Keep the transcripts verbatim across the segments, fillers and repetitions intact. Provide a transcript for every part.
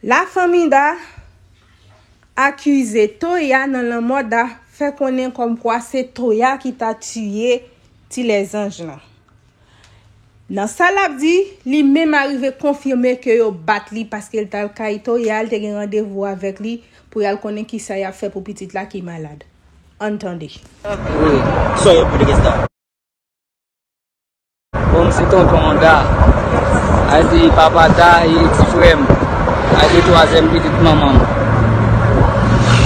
Lafanmi Da akize Toya nan lanmò Da, fè konnen kòmkwa se Toya ki ta tiye Ti Lèzanj lan. Nan sa l ap di, li menm arive konfime ke yo bat li paske l t al kay Toya, l te gen randevou avèk li pou y al konnen kisa y ap fè pou pitit la ki malad. Ann tande. Wi, sa w ye pou Degesta? Bon, m se tonton Da. Ay di papa Da e ti frè m. Ay di twazyèm pitit manman m.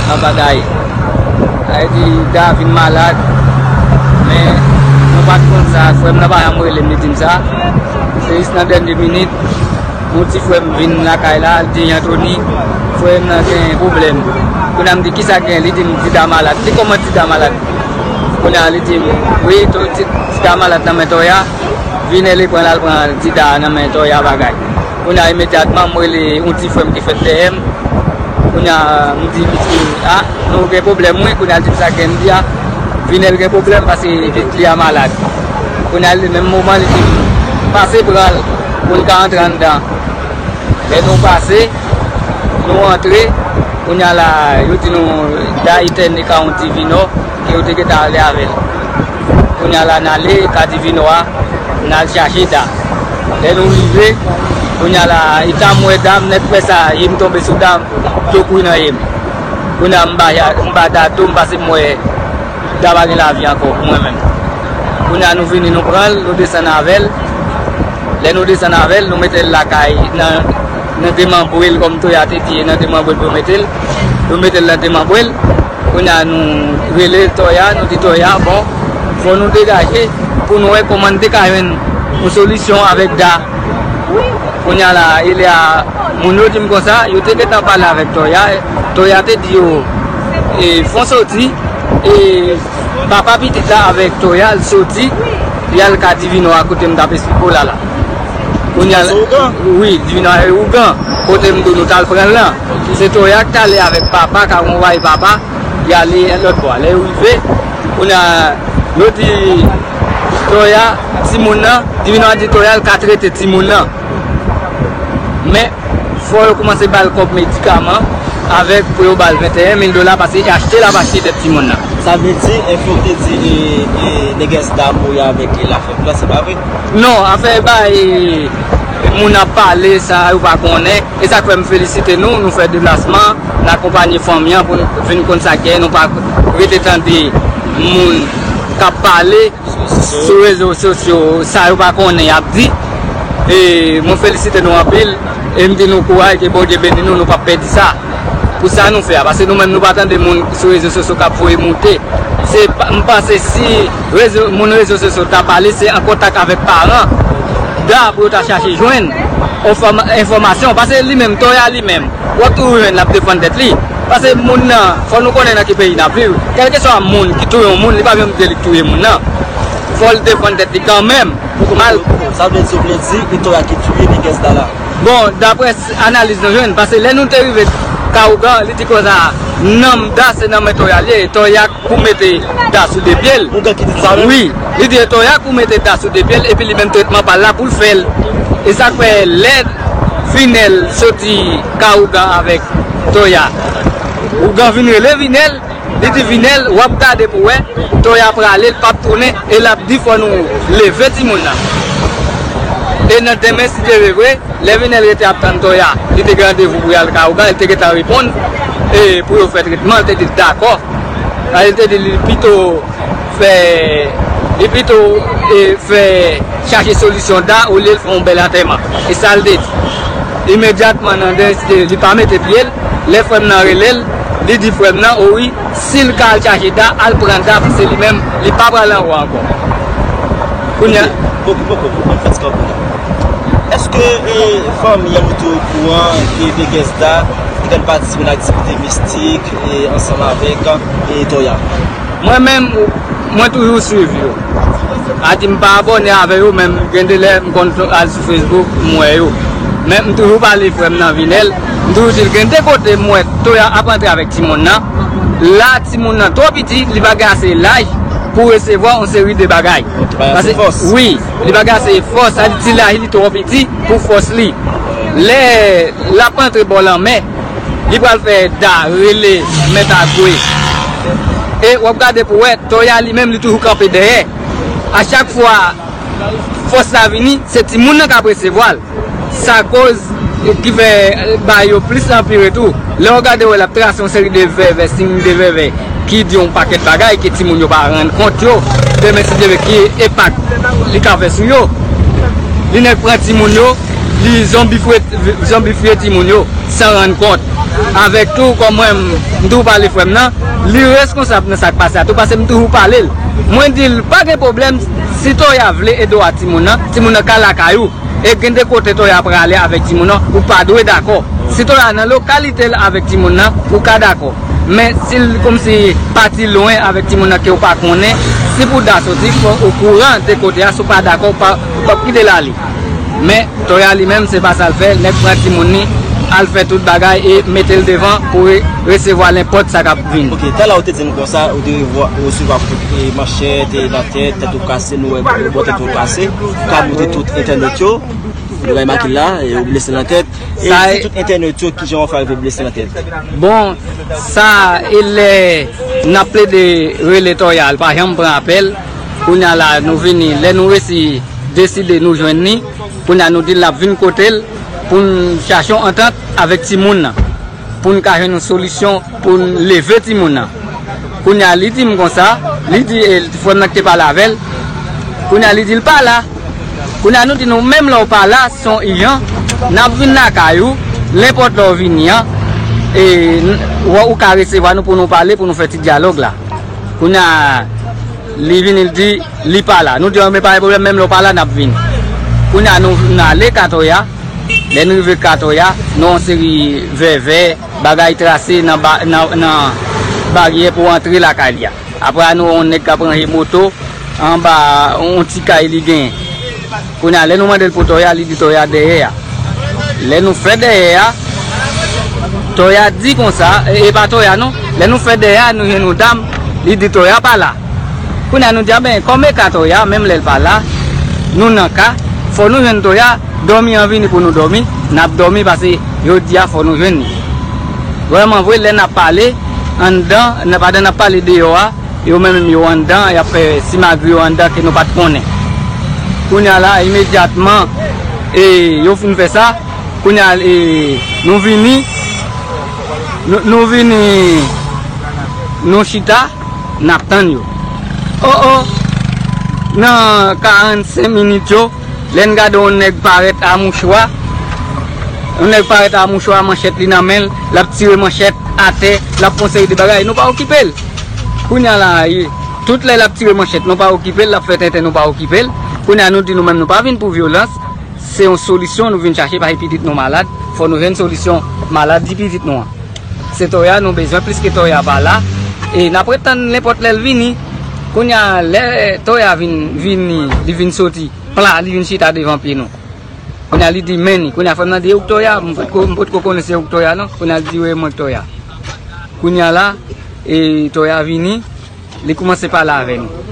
Papa Da ye. Ay di Da vin malad. Men nou pa t konn sa. Frè m nan pa janm rele m, li di m sa. Se jis nan dènye minit, yon ti frè m vin lakay la, li di Anthony, frè m nan gen pwoblèm. Kounye a m di kisa gen, li di m Dida malad. Li di kòman Dida malad? Kounye a li di m, wi, Dida malad nan men Toya. Vin li pran l al pran Dida nan men Toya bagay. Kounye a imedyatman m rele yon ti frè m ki fèt dèyè m. Kounye a m di misye, a, nou gen pwoblèm wi. Kounye a l di m sa gen, m di a, Vinèl gen pwoblèm paske pitit li a malad. Kounye a li menm moman li di m pase pran l pou n ka antre anndan. Lè nou pase, nou antre, kounye a la yo di nou Da itène ka yon divinò ke yo te gentan ale avè l. Kounye a la n ale ka divinò a, n al chache Da. Lè nou rive, kounye a la eta m wè Da m nèt fè sa, je m tonbe sou Da, dlo kouri nan je m. Kounye a m ba, m ba Da do m pase m wè Da pa gen lavi ankò pou mwen menm. Kounye a nou vini nou pran l, nou desann avè l. Lè nou desann avè l, nou mete l lakay nan, nan demanbre l kòm Toya te di, nan demanbre l pou yo mete l. Nou mete l nan demanbre l. Kounye a nou rele Toya, nou di Toya, bon, fò nou degaje pou nou wè kòman n te ka jwenn yon solisyon avèk Da. Kounye a la, e lè a, moun yo di m konsa, yo te gentan pale avèk Toya. Toya te di yo, e, fon soti, e, papa pitit la avèk Toya, l soti, y al ka divinò a kote m t ap esplike w la la. Kounye a, wi, divinò a e ougan, kote m di w nou t al pran l lan. Se Toya k t ale avèk papa, ka konvwaye papa, y ale lòt bò a. Lè yo rive, kounye a, yo di Toya, timoun nan, divinò a di Toya, l ka trete timoun nan. Men, fò yo kòmanse ba l kòb medikaman avèk pou yo ba l venteyen mil dola paske e achte l ap achte tèt timoun nan. Sa vle di, enfo yo te di e, e, Negès Da mouri avèk e lafèm nan, se pa vre? Non, afè ba e, moun ap pale, sa yo pa konnen. E sa k fè m felisite nou, nou fè deplasman, n akonpanye fanmi an pou n vin konn sa k gen, nou pa rete tande moun k ap pale sou rezo sosyo, sa yo pa konnen y ap di. E mwen felisite nou anpil e m di nou kouraj, ke Bondye beni nou, nou p ap pèdi sa. Pou sa nou fè a, paske nou menm nou pa tande moun sou rezo sosyo k ap voye moute. Se pa, m panse si rezo, moun rezo sosyo ta pale, se an kontak avèk paran Da pou yo ta chache jwenn enfòma-, enfòmasyon, paske li menm, Toya li menm, w ap toujou jwenn l ap defann tèt li. Paske moun nan, fò nou konnen nan ki peyi n ap viv. Kèlkeswa moun ki touye yon moun, li pa vle di li k touye moun nan. Fò l defann tèt li kanmenm. Mal. Sa vle di, ou vle di, e Toya ki touye Negès Da la? Bon, daprè s-, analiz nou jwenn, paske lè nou te rive Ka ougan, li di konsa, nanm Da se nan men Toya l ye, e Toya k pou mete Da sou de pye l. Ougan ki di sa menm? Wi, li di e Toya k pou mete Da sou de pye l, epi li menm tretman pa l la pou l fè l. E sa k fè lè Vinèl soti Ka ougan avèk Toya, ougan vin rele Vinèl, li di Vinèl, w ap gade pou wè, Toya prale, l p ap tounen, e l ap di fò nou leve timoun nan. E nan demen, si Dye vle vre, lè Vinèl rete ap tann Toya, li te gen randevou pou y al Ka ougan, li te gentan reponn, e pou yo fè tretman, li te di l dakò. Sa li te di li pito fè, li pito, e, fè, chache solisyon Da olye l fè yon bèl antèman. E sa l te di. Imedyatman nan dènye site, li pa mete pye l, lè frè m nan rele l, li di frè m nan, o wi, si l ka al chache Da, al pran Da, paske li menm, li pa pral anwo ankò. Kounye a. Bon, bon, bon, bon, bon, fè ti kanpe la. Èske, e, fanmi an ou te okouran ke Degès Da te konn patisipe nan aktivite mistik, e, ansanm avèk, e, Toya? Mwen menm, mwen toujou swiv yo. A di m pa abòne avè yo, men m gen de lè m konn al sou Facebook, m wè yo. Men m toujou pale frè m nan Vinèl, m toujou di l gen de kote m wè Toya ap antre avèk timoun nan. La, timoun nan twò piti, li pa gen ase laj pou resevwa yon seri de bagay. Li pa gen ase fòs. Wi, li pa gen ase fòs, sa vle di laj li twò piti pou fòs li. Lè l ap antre bò lanmè, li pral fè da rele mèt a gwe. E w ap gade pou wè, Toya li menm li toujou kanpe dèyè. A chak fwa fòs la vini, se timoun nan k ap resevwa l. Sa koz ki fè ba yo plis anpire tou. Lè w gade wè l ap trase yon seri de vèvè, siy de vèvè, ki di yon pakèt bagay ke timoun yo pa rann kont yo. Demen si Dye vle ki enpak li ka fè sou yo. Li nèk pran timoun yo, li zonbifye, zonbifye timoun yo san rann kont. Avèk tou, kòm mwen, m toujou pale frè m nan, li reskonsab nan sa k pase a tou, paske m toujou pale l. Mwen di l, pa gen pwoblèm, si Toya vle ede w a timoun nan, timoun nan ka lakay ou. E gen de kote Toya prale avèk timoun nan, ou pa dwe dakò. Si Toya nan lokalite l avèk timoun nan, ou ka dakò. Men si l kòmsi pati lwen avèk timoun nan ke w pa konnen, si pou da soti, fò w okouran de kote a, si w pa dakò, w pa, w p ap kite l ale. Men Toya li menm, se pa sa l fè, nèg pran timoun li, al fè tout bagay e mete l devan pou re-, resevwa nenpòt sa k ap vini. Ok, talè ou te di n konsa, ou te revwa-, resevwa kout, e, manchèt, e, nan tèt, tèt ou kase, nou wè bò tèt ou kase, ou ka montre tout entènot yo, nou remake la, e, ou blese nan tèt. E sa di tout entènot yo kijan w fè rive blese nan tèt. Bon, sa e lè n ap plede rele Toya, l pa janm pran apèl. Kounye a la, nou vini, lè nou resi deside nou jwenn li, kounye a nou di l n ap vin kote l pou n chache yon antant avèk timoun nan, pou n ka jwenn yon solisyon pou n leve timoun nan. Kounye a, li di m konsa, li di, e, frè m nan ki te pale avè l. Kounye a, li di l pa la. Kounye a, nou di nou, menm lè w pa la, se yon ijan, n ap vin lakay ou, nenpòt lè w vini an, e, n-, w, ou ka resevwa nou pou nou pale, pou nou fè ti dyalòg la. Kounye a, li vini, li di, li pa la. Nou di, men pa gen pwoblèm, menm lè w pa la, n ap vini. Kounye a, nou, n ale ka Toya. Lè n rive ka Toya, nou wè yon seri vèvè, bagay trase nan ba-, nan, nan baryè pou antre lakay li a. Apre a, nou wè yon nèg k ap ranje moto anba yon ti kay li genyen. Kounye a, lè nou mande l pou Toya, li di Toya dèyè a. Lè nou fè dèyè a, Toya di konsa, e, e pa Toya non, lè nou fè dèyè a, nou jwenn yon dam, li di Toya pa la. Kounye a, nou di, a ben, kòm e ka Toya, menm lè l pa la, nou nan ka, fò nou jwenn Toya, dòmi an vini pou nou dòmi, n ap dòmi, paske jodi a, fò nou jwenn li. Vrèman vre, lè n ap pale anndan, nan, pandan n ap pale deyò a, yo menm yo anndan, y ap fè simagri yo anndan ke nou pa t konnen. Kounye a la, imedyatman, e, yo fin fè sa, kounye a, e, nou vini, nou, nou vini, nou chita, n ap tann yo. O, o, nan karannsenk minit yo, lè n gade yon nèg parèt a mouchwa, yon nèg parèt a mouchwa, manchèt li nan men l, l ap tire manchèt atè, l ap fè yon seri de bagay, nou pa okipe l. Kounye a la, e, tout lè l ap tire manchèt, nou pa okipe l, l ap fè tenten, nou pa okipe l. Kounye a, nou di nou menm, nou pa vin pou vyolans, se yon solisyon nou vin chache, paske pitit nou malad, fò nou jwenn solisyon maladi pitit nou an. Se Toya nou bezwen, pliske Toya pa la. E n ap ret tann nenpòt lè l vini. Kounye a, lè Toya vin, vini, li vin soti, pla, li vin chita devan pye nou. Kounye a, li di, men ni. Kounye a, frè m nan di, e ou k Toya? M potko, m potko konnen se ou k Toya, non. Kounye a, li di, wi, mwen k Toya. Kounye a la, e Toya vini, li kòmanse pale avè nou.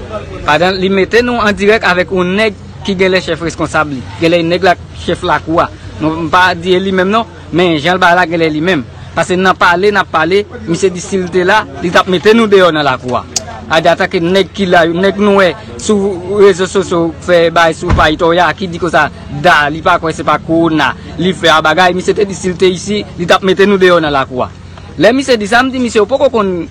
Pandan li mete nou an dirèk avèk yon nèg ki genlè chèf reskonsab li. Genlè nèg la chèf lakou a. Non, m pa di e li menm non, men jan l bay la genlè li menm. Paske nan pale, n ap pale, misye di si l te la, li t ap mete nou deyò nan lakou a. A di antanke nèg ki la, nèg nou wè sou rezo sosyo fè bay sou pay Toya ki di konsa da, li pa kwè se pa kowona, li fè a bagay, misye te di si l te isi, li t ap mete nou deyò nan lakou a. Lè misye di sa, m di misye, ou poko konn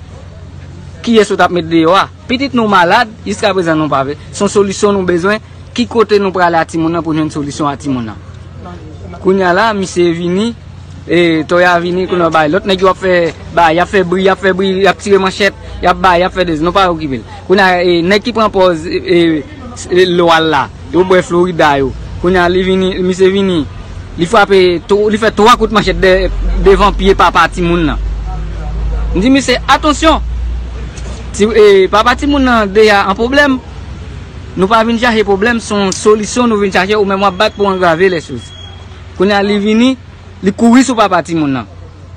kiyès ou t ap met deyò a. Pitit nou malad, jiskaprezan nou pa vle. Se yon solisyon nou bezwen. Ki kote nou prale a timoun nan pou n jwenn solisyon a timoun nan? Kounye a la, misye vini, e, Toya vini, kounye a bay lòt nèg yo ap fè, bay, y ap fè bri, y ap fè bri, y ap tire manchèt, y ap bay, y ap fè dezi, nou pa okipe l. Kounye a, e, nèg ki pran pòz, e, e, lwa l la, yo bwè Florida yo. Kounye a, li vini, misye vini, li frape, tw-, li fè twa kout manchèt de-, devan pye papa timoun nan. M di misye, atansyon! Ti, e, papa timoun nan deja an pwoblèm. Nou pa vin chache pwoblèm, se yon solisyon nou vin chache, ou menm w ap bat pou angrave lèchoz. Kounye a, li vini, li kouri sou papa timoun nan.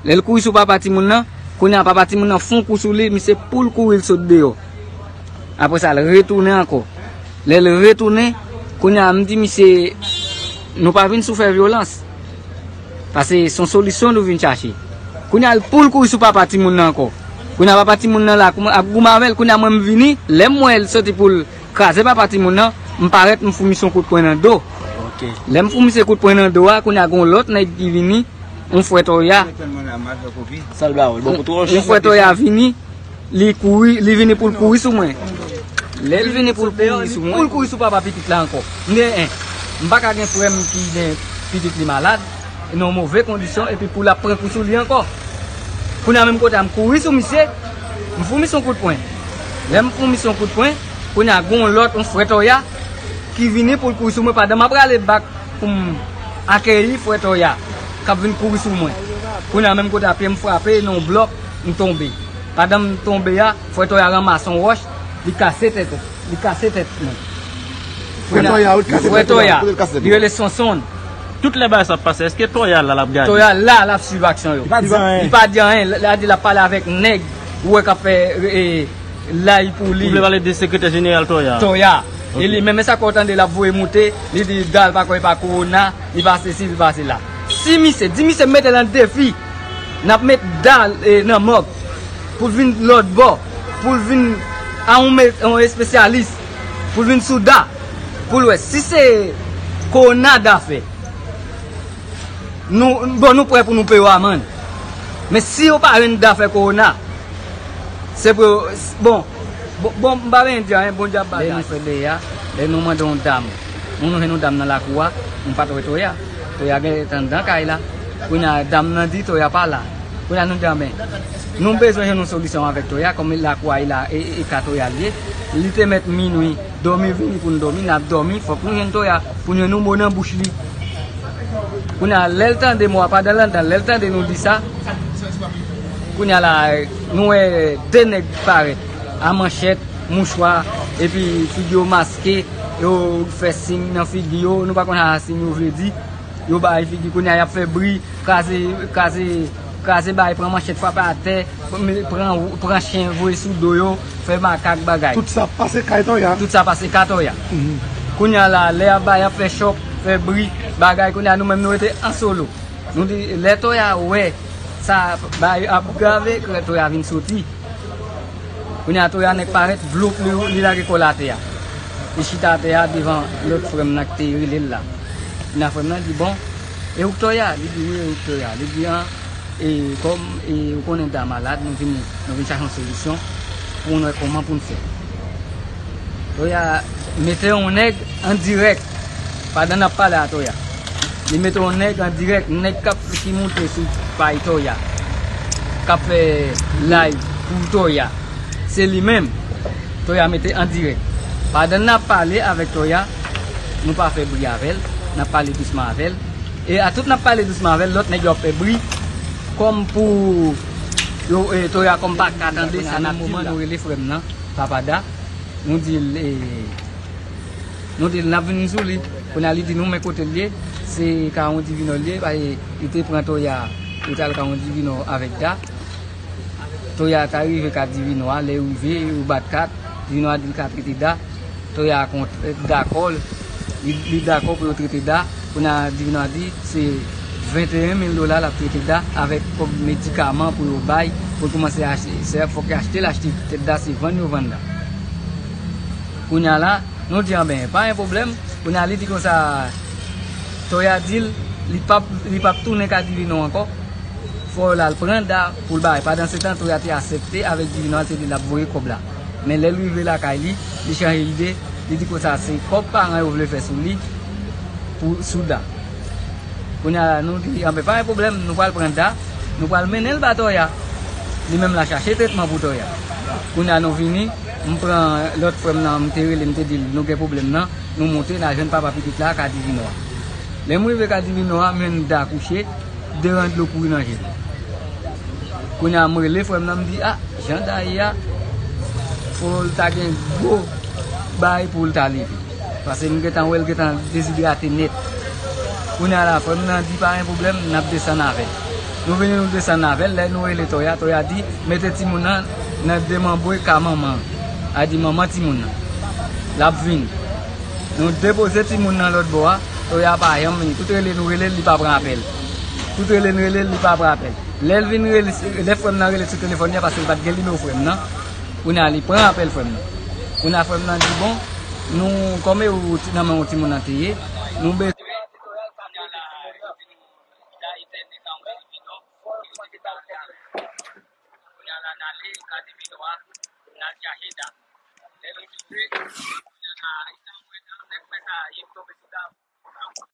Lè l kouri sou papa timoun nan, kounye a, papa timoun nan fè yon kou sou li, misye pou l kouri, l sot deyò. Apre sa, l retounen ankò. Lè l retounen, kounye a, m di misye, nou pa vin sou fè vyolans. Paske se yon solisyon nou vin chache. Kounye a l pou l kouri sou papa timoun nan ankò. Kounye a papa timoun nan la ap goumen avè l. Kounye a mwen m vini, lè m wè l soti pou l kraze papa timoun nan, m parèt m fout misye yon kout pwen nan do. Lè m fout misye kout pwen nan do a, kounye a gen yon lòt nèg ki vini, yon frè Toya. Yon frè Toya vini, li kouri, li vini pou l kouri sou mwen. Lè l vini pou l kouri sou mwen, pou l kouri sou papa pitit la ankò. M gen en. M pa ka gen frè m ki gen pitit li malad, nan yon move kondisyon, epi pou l ap pran kou sou li ankò. Kounye a menm kote a, m kouri sou misye, m fout misye yon kout pwen. Lè m fout misye yon kout pwen, kounye a gen yon lòt, yon frè Toya, ki vini pou l kouri sou mwen pandan m ap rale bak pou m akeyi frè Toya k ap vin kouri sou mwen. Kounye a menm kote a, pye m frape nan yon blòk, m tonbe. Pandan m tonbe a, frè Toya ranmase yon wòch, li kase tèt, li kase tèt mwen. Frè Toya, wi, li kase tèt Toya, kote l kase tèt li? Li rele Sonsonn. Tout lè bagay sa ap pase, èske Toya la l ap gade? Toya la, l ap swiv aksyon yo. Li pa di anyen. Li pa di anyen. L a di l ap pale avèk nèg ou wè k ap fè, e, lay pou li. Ou vle pale de sekretè jeneral Toya? Toya. E li menm, e sa ke w tande l ap voye moute, li di Da l pa kwè pa kowona, li pa sesi, li pa sela. Si misye, di misye m mete l an defi, n ap met Da l, e, nan mòg pou l vin lòt bò, pou l vin a yon me-, yon espesyalis, pou l vin sou Da, pou l wè si se kowona Da fè. Nou, bon, nou prè pou nou peye w amann. Men si yo pa jwenn Da fè kowona, se pou yo, bon, bon, bon, m pa vle di anyen, Bondye ap bagay. Lè nou fè dèy a, lè nou mande yon dam, moun nou jwenn yon dam nan lakou a, nou pa t wè Toya. Toya gentan anndan kay la. Kounye a, dam nan di Toya pa la. Kounye a, nou di, anben, nou bezwen jwenn yon solisyon avèk Toya, kòm lakou a, e la, e, e, e ka Toya l ye. Li te mèt minwi, dòmi vini pou n dòmi, n ap dòmi, fòk nou jwenn Toya, pou n jwenn yon mo nan bouch li. Kounye a, lè l tande mo a, pandan l anndan, lè l tande nou di sa, kounye a la, nou wè de nèg parèt, a manchèt, mouchwa, epi figi yo maske, yo fè siy nan figi yo, nou pa konn sa siy yo vle di. Yo bay figi, kounye a y ap fè bri, kraze, kraze, kraze bay, pran manchèt, frape atè, pran, pran chen, voye sou do yo, fè makak bagay. Tout sa pase kay Toya. Tout sa pase kay Toya. Mhm. Kounye a la, lè y ap bay, y ap fè chòk, fè bri, bagay, kounye a nou menm nou rete an solo. Nou di, lè Toya wè sa bay ap grave, Toya vin soti. Kounye a Toya nèk parèt, vloup, li, li lage kò l atè a. Li chita atè a devan lòt frè m nan ki te rele l la. Kounye a frè m nan di, bon, e ou k Toya? Li di, wi, e ou k Toya? Li di, an, e kòm, e ou konnen Da malad, nou vin, nou vin chache yon solisyon pou nou wè kòman pou n fè. Toya mete yon nèg an dirèk pandan n ap pale a Toya. Li mete yon nèg an dirèk, nèg k ap, ki moute sou pay Toya, k ap fè live pou Toya. Se li menm Toya mete an dirèk. Pandan n ap pale avèk Toya, nou pa fè bri avè l, n ap pale dousman avè l. E a tout n ap pale dousman avè l, lòt nèg yo ap fè bri kòm pou yo, e, Toya kòm pa ka tande sa n ap di la. Nan moman nou rele frè m nan, Papa Da, nou di l, e, nou di l n ap vin sou li. Kounye a li di nou men kote l ye, se Kawon Divinò l ye, paske li te pran Toya, yo t al Kawon Divinò avèk Da. Toya ta rive ka Divinò a, lè yo rive, yo bat kat, Divinò a di l ka trete Da. Toya kont-, dakò, li, li dakò pou yo trete Da. Kounye a Divinò a di se venteyen mil dola l ap trete Da avèk kòb medikaman pou yo bay, pou l kòmanse achte, se fòk yo achte l, achte tèt Da, se vann yo vann Da. Kounye a la, nou di, anben, pa gen pwoblèm. Kounye a li di konsa, Toya di l, li p ap, li p ap tounen ka Divinò ankò. Fò l al pran Da pou l bay. Pandansetan, Toya te aksepte avèk Divinò, l te di l ap voye kòb la. Men lè l rive lakay li, li chanje ide, li di konsa se kòb paran yo vle fè sou li, pou, sou Da. Kounye a la, nou di, anben, pa gen pwoblèm, nou pral pran Da, nou pral mennen l ba Toya. Li menm l a chache tretman pou Toya. Kounye a nou vini, m pran lòt frè m nan, m te rele, m te di l, nou gen pwoblèm nan, nou moute, n al jwenn papa pitit la, ka Divinò a. Lè m rive ka Divinò a, m jwenn Da kouche, de ran dlo kouri nan je l. Kounye a, m rele frè m nan, m di, a, jan Da ye a, fò l ta gen gwo bay pou l ta leve. Paske m gentan wè l gentan dezidrate nèt. Kounye a la, frè m nan di, pa gen pwoblèm, n ap desann avè l. Nou vini, nou desann avè l, lè nou rele Toya, Toya di, mete timoun nan nan demanbre ka manman an. A di, manman timoun nan. L ap vini. Nou depoze timoun nan lòt bò a, Toya pa janm vini. Tout rele nou rele l, li pa pran apèl. Tout rele n rele l, li pa pran apèl. Lè l vin rele, lè frè m nan rele sou telefòn li a, paske li pa t gen nimewo frè m nan. Kounye a, li pran apèl frè m nan. Kounye a, frè m nan di, bon, nou, kòm e ou ti, nan men yon timoun nan te ye, nou bezwen. Kounye a la, n ale Kazimino a, n al chache dam. Lè nou rive, kounye a la, e sa mwen nan, nèg mwen sa, e m tonbe sou dam.